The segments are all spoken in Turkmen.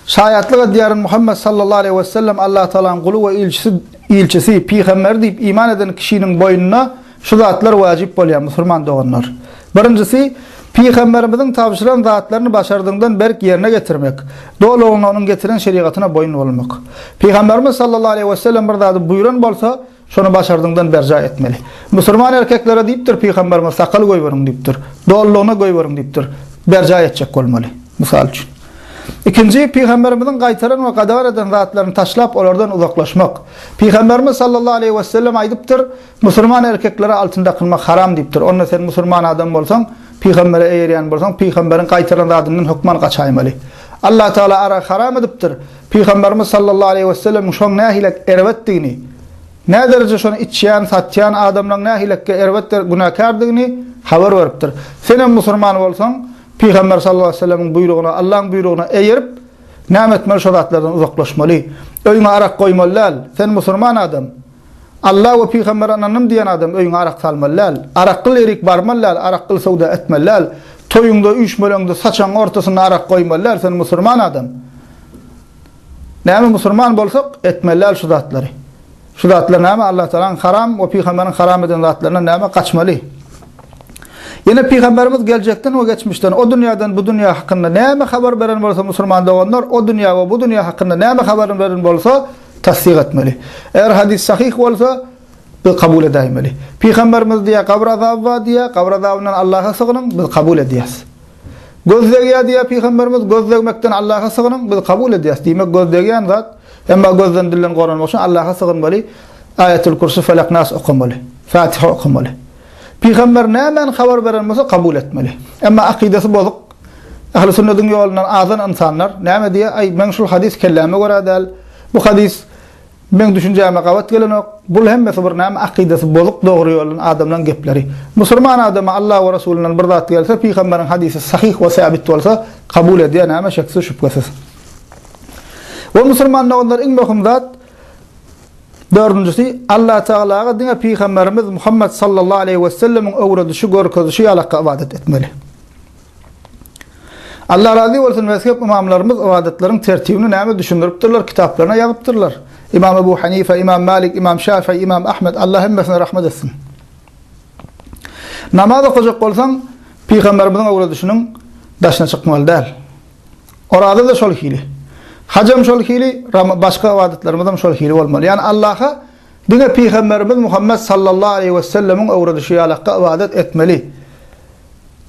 Şaýatlyk edýärin Muhammet sallallahu aleýhi we sellem Allah Tagalaň guly we ilçisi, ilçisi, pygamberi diýip iman eden kişiniň boýnuna şu zatlar wajyp bolýar, musulman doganlar. Birinjisi, Pygamberimiziň tabşyran zatlaryny başardygyňdan berk ýerine getirmek, dolugyna onuň getiren şerigatyna boýun bolmak. Pygamberimiz sallallahu aleýhi we sellem bir zady buýran bolsa, Şony başardyňdan berjaý etmeli. Musurman erkeklere diýipdir Pygamberimiz sakal goýberiň diýipdir. Dolulygyna goýberiň diýipdir. Berjaý etjek bolmaly. Mysal üçin. Ikinji, Pygamberimiziň gaýtaran we gadagan eden zatlaryny taşlap olardan uzaklaşmak. Pygamberimiz sallallahu aleýhi wesellem aýdypdyr, Musurman erkeklere altyn dakynmak haram diýipdir. Onda sen musurman adam bolsaň, Pygambere eýerýän bolsaň, Pygamberiň gaýtaran zadyndan hökman gaçaýmaly. Allah Tagala aragy haram edipdir. Pygamberimiz sallallahu aleýhi wesellemiň şoň nähilek erbetdigini, nädereje şony içýän, satýan adamlaň nähilekge erbet günäkärdigini habar beripdir. Senem musurman bolsaň, Pygamber sallallahu aleýhi wesellemiň buýrugyna, Allaň buýrugyna eýerip, näme etmeli şo zatlardan uzaklaşmaly. Öýüňe arak goýmaly däl. Sen musurman adam. Alla we pygambere ynandym diýen adam öýüňe arak salmaly däl. Arakgyl ýerik barmaly däl, arakgyl söwda etmeli däl. Toýuňda, üýşmeleňde, saçagyň ortasynda arak goýmaly däl, sen musurman adam. Näme musurman bolsak, etmeli däl şu zatlary. Şu zatlar näme Allah Tagalaň haram we pygamberiň haram eden zatlaryndan näme gaçmaly. Ýene pygamberimiz geljekden we geçmişden, o dünýäden bu dünýä hakynda näme habar beren bolsa musurman doganlar, o dünýä we bu dünýä hakynda näme habar beren bolsa, Tassyk etmeli. Eger hadys sahyh bolsa, biz kabul edäýmeli. Pygamberimiz diýýär, gabyr azaby bar diýýär, gabyr azabyndan Allaha sygynyň, biz kabul edýäs. Göz degýär diýýär pygamberimiz, göz degmekden Allaha sygynyň, biz kabul edýäs. Diýmek, göz degýän zat, emma gözden dilden goranmak üçin Allaha sygynmaly, Aýatul Kürsi, Felak, Nas okamaly, Fatiha okamaly. Pygamber nämäni habar beren bolsa kabul etmeli. Emma akydasy bozuk, Ähli sünnediň ýolundan azan ynsanlar näme diýýär? Aý, meň şul hadys kelläme görä däl. Bu hadys meň düşünjäme gabat gelenok. Bul hemmesi bir näme akydasy bozuk dogry ýoldan adamlaň gepleri. Musurman adama Allah we Resulyndan bir zat gelse, pygamberiň hadysy sahyh we säbit bolsa, kabul edýär näme şeksiz şübhesiz. We musurman doganlar iň möhüm zat Dördünjisi, Allah Tagalaga diňe pygamberimiz Muhammed sallallahu aleýhi we sellemiň öwredişi, görkezişi ýalakka ybadat etmeli. Allah razy bolsun mezhep ymamlarymyz ybadatlaryň tertibini näme düşündiripdirler, kitaplaryna ýazypdyrlar. Imam Ebu Hanife, Imam Malik, Imam Şafii, Imam Ahmed, Allah hemmesine rahmet etsin. Namaz okajak bolsaň, pygamberimiziň öwredişiniň daşyna çykmaly däl. Oraza-da şol hili. Hajam şol hili, başga ybadatlarymyzam şol hili bolmaly. Ýagny Allaha diňe pygamberimiz Muhammed sallallahu aleýhi we sellemiň öwredişi ýalakka ybadat etmeli.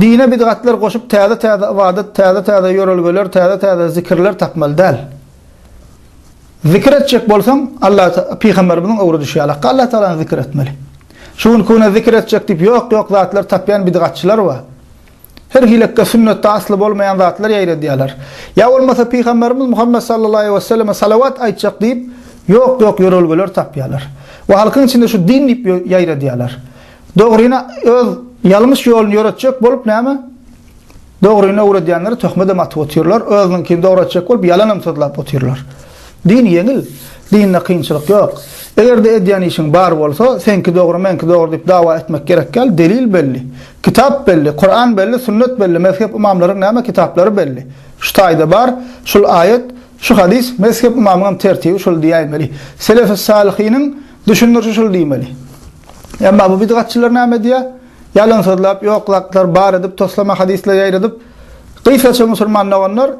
Dine bidgatlar goşup täze-täze ybadat, täze-täze ýörelgeler, täze-täze zikirler tapmaly däl. Zikir etjek bolsaň, Allah pygamberimiziň öwredişi ýalakka Allah Tagalany zikir etmeli. Şu günki güne zikir etjek diýip ýok-ýok zatlar tapýan bidgatçylar bar. Her hilekde sünnetde asly bolmaýan zatlar ýaýradýarlar. Ýa bolmasa Pygamberimiz Muhammet sallallahu aleýhi we selleme salawat aýtjak diýip, ýok-ýok ýörelgeler tapýarlar. We halkyň içinde şu din diýip ýaýradýarlar. Dogryny öz ýalňyş ýoluny ýöretjek bolup näme? Dogryny öwredýänlere töhmedem atyp otyrlar, özüniňkini dogratjak bolup ýalanam sözläp otyrlar. Din ýeňil, dinde kynçylyk ýok. Eger-de edýän işiň bar bolsa, seňki dogry, meňki dogry diýip dawa etmek gerek däl, delil belli. Kitap belli, Kuran belli, sünnet belli, mezhep ymamlaryň näme kitaplary belli. Şu taýda bar, şul aýat, şu hadys, mezhep ymamyňam tertibi şul diýäýmeli. Selefi-salyhynyň düşündirişi şul diýmeli. Emma bu bidgatçylar näme edýär? Ýalan sözläp, ýok zatlar bar edip, toslama hadyslar ýaýradyp, gysgaça musulman doganlar,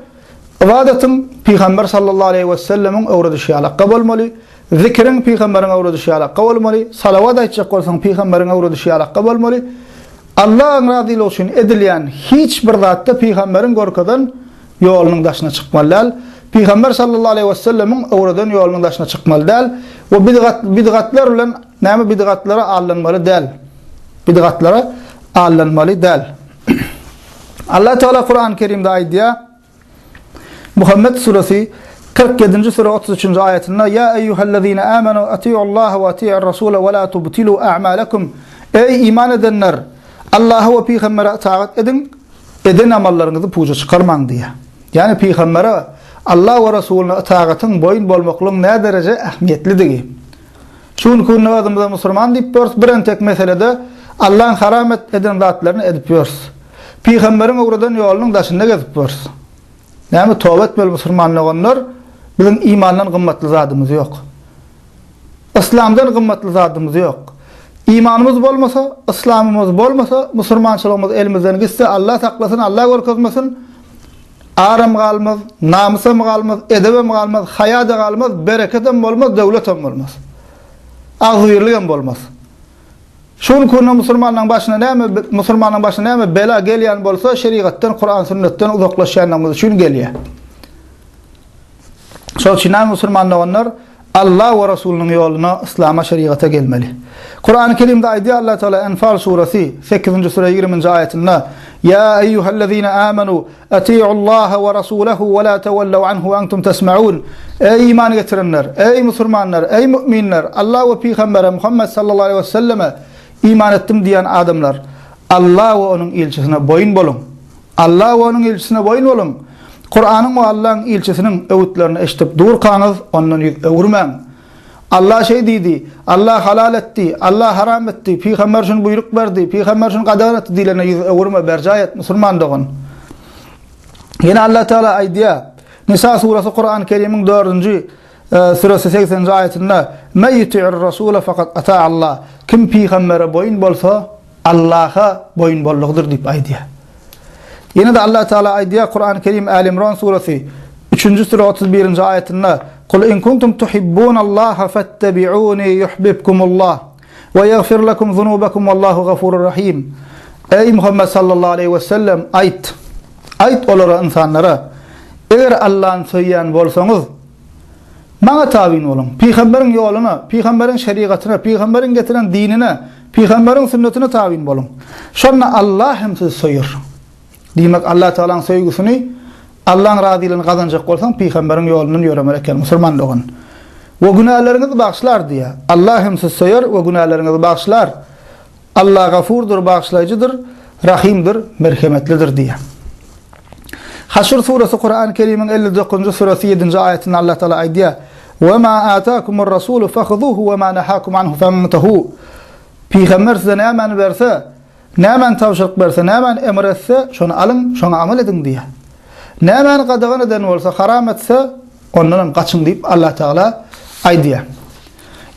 Ybadatyň Pygamber sallallahu aleýhi wesellemiň öwredişi ýalakga bolmaly, zikiriň Pygamberiň öwredişi ýalakga bolmaly, salawat aýtjak bolsaň Pygamberiň öwredişi ýalakga bolmaly. Allahyň razylygy üçin edilýän hiç bir zatda Pygamberiň görkezen ýolunyň daşyna çykmaly däl. Pygamber sallallahu aleýhi wesellemiň öwreden ýolunyň daşyna çykmaly däl we bidgat bidgatlar bilen näme bidgatlara aldanmaly däl. Bidgatlara aldanmaly däl. Allah Teala Kur'an-ı Kerimde aýdýar. Muhammed suresi 47-nji sure 33-nji aýatynda Ýa eýýuhellezine amanu atiullaha we atiur rasula we la tubtilu a'malakum Eý iman edenler Allaha we pygambere itaat ediň eden amallaryňyzy puja çykarmaň diýýär. Ýagny pygambere Allah we Resulyna itagatyň boýun bolmaklygyň nädereje ähmiýetlidigi. Şu günki günde özümize musurman diýip ýörüs, bir entek meselede Allaň haram et eden zatlaryny edip ýörüs. Pygamberiň öwreden ýolunyň daşynda gezip ýörüs. Näme toba etmeli musulman doganlar? Biziň imandan gymmatly zadymyz ýok. Yslamdan gymmatly zadymyz ýok. Imanymyz bolmasa, yslamymyz bolmasa, musulmançylygymyz elimizden gitse, Allah saklasyn, Allah görkezmesin, aram galmaz, namysam galmaz, edebem galmaz, haýa-da galmaz, bereketem bolmaz, döwletem bolmaz. Agzybirligem bolmaz. Şu günki günde musulmanlaryň başyna näme musulmanyň başyna näme bela gelýän bolsa, şerigatdan, Kuran sünnetden uzaklaşýanlygymyz üçin gelýär. Şol üçin hem musulman doganlar Allah we Resulynyň ýoluna, yslama, şerigata gelmeli. Kurany Kerimde aýdýar Allah Teala Enfal suresi 8-nji sure 20-nji aýatynda: "Ýa eýýuhellezine amenu atiullaha we rasulehu we la tawallu anhu we entum tesmaun." Eý iman getirenler, eý musulmanlar, eý müminler, Allah we pygambere Muhammed sallallahu aleyhi we selleme iman etdim diýen adamlar, Allah we onuň ilçisine boýun boluň. Allah we onuň ilçisine boýun boluň! Kuranyň we Allaň ilçisiniň öwütlerini eşidip durkaňyz, ondan ýüz öwürmäň! Allah şeý diýdi, Allah halal etdi, Allah haram etdi, pygamber şuny buýruk berdi, pygamber şuny gadagan etdi diýlende ýüz öwürme, berjaý et, musulman dogan! Ýene Allah Teala aýdýar, Nisa surasy Kurany Kerimiň dördünji süresi segseninji aýatynda, Men ýuti'ir rasula fakat ata'Allah. Kim pygambere boýun bolsa, Allaha boýun boldugydyr diýip aýdýar. Ýene-de Allah Teala aýdýar Kurany Kerim Äli Imran surasy 3-nji süre 31-nji aýatynda Kul in kuntum tuhibbunallaha fettebi'uni yuhbibkumullah we ýagfir lekum zunubakum wallahu gafurur rahim. Eý Muhammed sallallahu aleýhi we sellem aýt. Aýt olara ynsanlara eger Allany söýýän bolsaňyz Maňa tabyn boluň. Pygamberiň ýoluna, pygamberiň şerigatyna, pygamberiň getiren dinine, pygamberiň sünnetine tabyn boluň. Şonda Allah hem sizi söýer. Diýmek, Allah Tagalaň söýgüsini, Allaň razylygyny gazanjak bolsaň, pygamberiň ýolundan ýöremeli eken, musulman dogan. We günäleriňizi bagyşlar diýýär. Allah hem sizi söýer we günäleriňizi bagyşlar. Allah Gafurdyr, Bagyşlaýjydyr, Rahymdyr, Merhemetlidir diýýär. Haşr suresi Kurany Kerimiň 59-njy süresi 7-nji aýatynda Allah Taala aýdýar: "Ve ma atakumur rasulu fahuzuhu ve ma nahakum anhu fantahu." Pygamber size nämäni berse, nämäni tabşyryk berse, nämäni emr etse, şony alyň, şoňa amal ediň diýýär. Nämäni gadagan eden bolsa, haram etse, ondan hem gaçyň diýip Allah Taala aýdýar.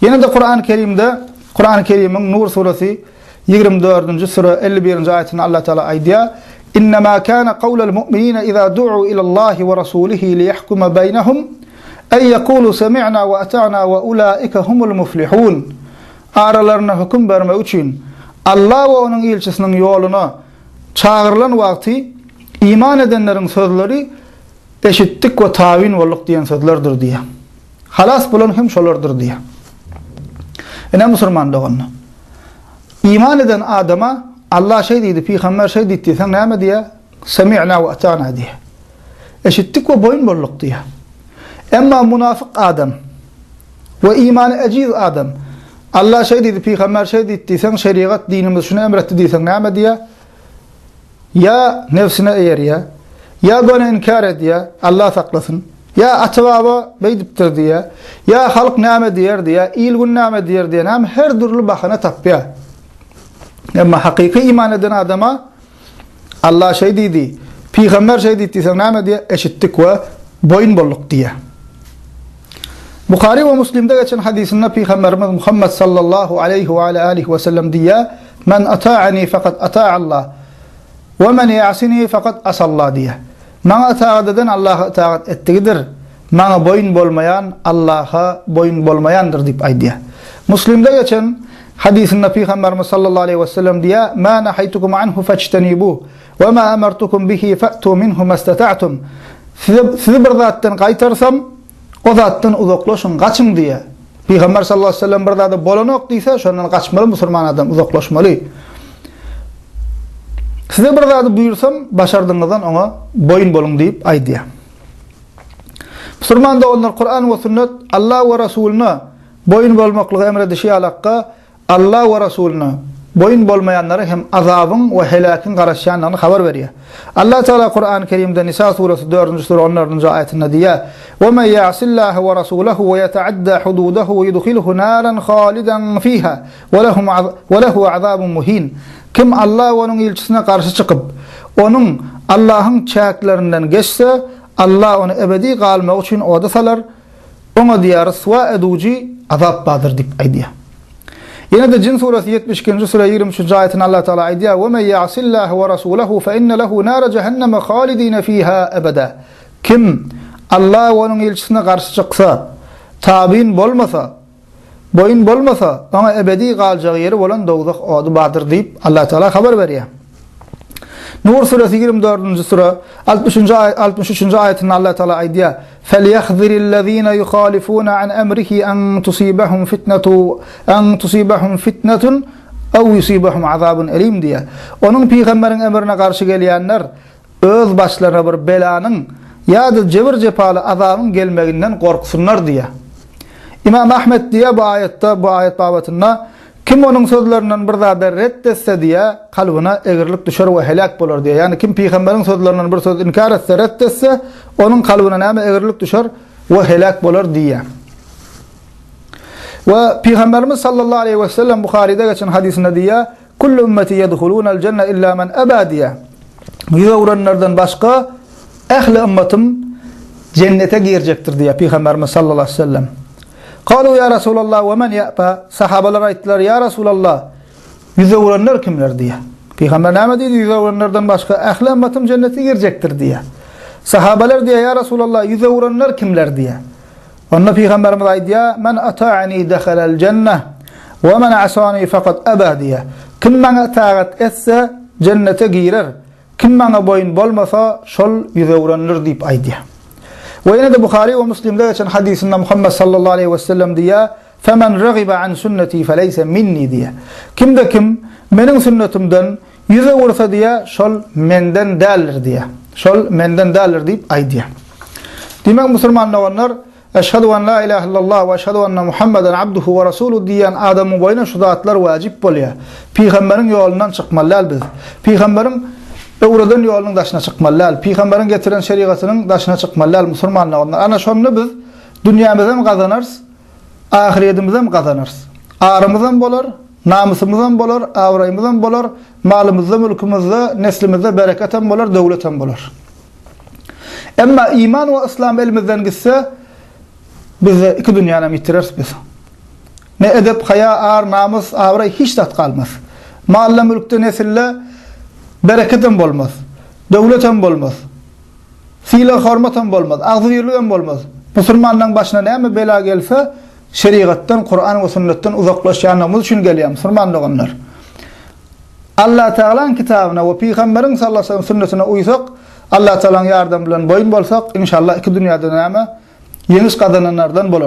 Ýene-de Kurany Kerimde, Kurany Kerimiň Nur suresi 24-nji süre 51-nji aýatynda Allah Teala aýdýar, Innema kana kawlal mu'minina iza du'u ilallahi we rasulihi liyahkuma beýnehum en yekulu semi'na we ata'na we ulaika humul muflihun. Aralarynda höküm bermek üçin Allah we onuň ilçisiniň ýoluna çagyrylan wagty iman edenleriň sözleri eşitdik we tabyn bolduk diýen sözlerdir diýýär. Halas bolan hem şolardyr diýýär. Ine musulman doganlar. Iman eden adama Allah şeý diýdi, pygamber şeý diýdi diýseň näme diýýär? Semi'na we ata'na diýýär. Eşitdik we boýun bolduk diýýär. Emma munafyk adam we imany ejiz adam Allah şeý diýdi, pygamber şeý diýdi diýseň, şerigat dinimiz şuny emretdi diýseň näme diýýär? Ýa nebsine eýerýär, ýa göni inkär edýär, Allah saklasyn. Ýa ata-baba beýdipdir diýýär, ýa halk näme diýer diýýär, il-gün näme diýer diýen hem her dürli bahana tapýar. Emma hakyky iman eden adama Allah şeý diýdi, pygamber şeý diýdi diýseň näme diýýär? Eşitdik we boýun bolduk diýýär. Buhary we Muslimde geçen hadysynda pygamberimiz Muhammed sallallahu aleýhi we ala alihi we sellem diýýär, Men ata'ani fakat ata'allah we men ya'sini fakat asallah diýýär. Maňa itagat eden Allaha itagat etdigidir, maňa boýun bolmaýan Allaha boýun bolmaýandyr diýip aýdýar. Muslimde geçen hadysynda pygamberimiz sallallahu aleýhi we sellem diýýär, Ma nahaýtukum anhu fajtanibuh we ma amartukum bihi fa'tu minhu mastata'tum. Size sizi bir zatdan gaýtarsam, o zatdan uzaklaşyň, gaçyň diýýär. Pygamber sallallahu aleyhi ve sellem bir zada bolanok diýse, şondan gaçmaly musulman adam, uzaklaşmaly. Size bir zady buýursam, başardyňyzdan oňa boýun boluň diýip aýdýar. Musulman doganlar Kur'an we sünnet Allah we Resulyna boýun bolmaklygy emredişi ýalakka Allah we Resulyna boýun bolmaýanlara hem azabyň we heläkiň garaşýandygyny habar berýär. Allah Teala Kur'an-ı Kerimde Nisa suresi 4-nji sure 14-nji aýatynda diýýär: "Ve men ya'sillaha ve rasulahu ve yeta'adda hududahu yudkhilhu naran halidan fiha ve lehum ve lehu azabun muhin." Kim Allah we onuň ilçisine garşy çykyp, onuň Allahyň çäklerinden geçse, Allah ony ebedi galmagy üçin oda salar, oňa diýýär ryswa eduji azap bardyr diýip aýdýar. Ýene-de Jin suresi 72-nji süre 23-nji aýatynda Allah Teala aýdýar, "Ve men ya'sillaha ve rasulahu fe inne lehu nara jehenneme halidine fiha ebeda." Kim Allah we onuň ilçisine garşy çyksa, tabyn bolmasa, boýun bolmasa, oňa ebedi galjagy ýeri bolan dowzah ody bardyr diýip Allah Teala habar berýär. Nur suresi 24-nji süre 63-nji 63-nji aýatynda Allah Teala aýdýar: "Felyahzirillezine yuhalifuna an emrihi an tusibahum fitnatu an tusibahum fitnatun aw yusibahum azabun elim" diýýär. Onuň pygamberiň emrine garşy gelýänler öz başlaryna bir belanyň ýa-da jebir-jepaly azabyň gelmeginden gorksunlar diýýär. Imam Ahmet diýýär bu aýatda, bu aýat babatynda, Kim onuň sözlerinden bir zady ret etse diýýär, kalbyna egrilik düşer we heläk bolar diýýär. Ýagny kim pygamberiň sözlerinden bir söz inkär etse, ret etse, onuň kalbyna näme egrilik düşer we heläk bolar diýýär. We Pygamberimiz sallallahu aleýhi we sellem Buharyda geçen hadysynda diýýär, Kullu ümmeti yedhulunal jenne illa men eba diýýär. Ýüz öwrenlerden başga ähli ümmetim jennete girjekdir diýýär Pygamberimiz sallallahu aleyhi ve sellem. Kalu ya Resulallah ve men ya'ba? Sahabalar aýtdylar, ya Resulallah, ýüz öwrenler kimler diýýär. Pygamber näme diýdi? Ýüz öwrenlerden başga ähli ümmetim jennete girjekdir diýýär. Sahabalar diýýär, ya Resulallah, ýüz öwrenler kimler diýýär. Onda Pygamberimiz aýdýar, Men ata'ani dehalel jenneh, we men asani fakat eba diýýär. Kim maňa itagat etse, jennete girer. Kim maňa boýun bolmasa, şol ýüzöwrendir diýip aýdýar. We ýene-de Buhary we Muslimde geçen hadysynda Muhammet sallallahu aleýhi we sellem diýýär, Femen ragiba an sünneti feleýse minni diýýär. Kimde kim meniň sünnetimden Ýüz öwürse diýýär, şol menden däldir diýýär. Şol menden däldir diýip aýdýar. Diýmek, musulman doganlar, Eşhedü en la ilahe illallah we eşhedü enne Muhammeden abduhu we rasuluh diýýän adamyň boýuna şu zatlar wajyp bolýar. Pygamberiň ýolundan çykmaly däl biz. Pygamberiň öwreden ýolunyň daşyna çykmaly däl. Pygamberiň getiren şerigatynyň daşyna çykmaly däl musulman doganlar. Ana şonda biz dünýämizem gazanarys, ahyretimizem gazanarys. Arymyzam bolar, Namysymyzam bolar, abraýymyzam bolar, malymyzda, mülkümizde, neslimizde bereketem bolar, döwletem bolar. Emma iman we yslam elimizden gitse, bizde iki dünýänem ýitireris biz. Ne edep, haýa, ar, namys, abraý hiç zat galmaz. Malda, mülkde, nesilde bereketem bolmaz, döwletem bolmaz. Sylag-hormatam bolmaz, agzybirligem bolmaz. Musulmanlaryň başyna näme bela gelse, şerigatdan, Kuran we sünnetden uzaklaşýanlygymyz üçin gelýär, musulman doganlar. Allatagalaň kitabyna we Pygamberiň sallallahu aleyhi ve sellem sünnetine uýsak, Allatagalaň ýardamy bilen boýun bolsak, inşallah iki dünýäde näme? Ýeňiş gazananlardan bolarys.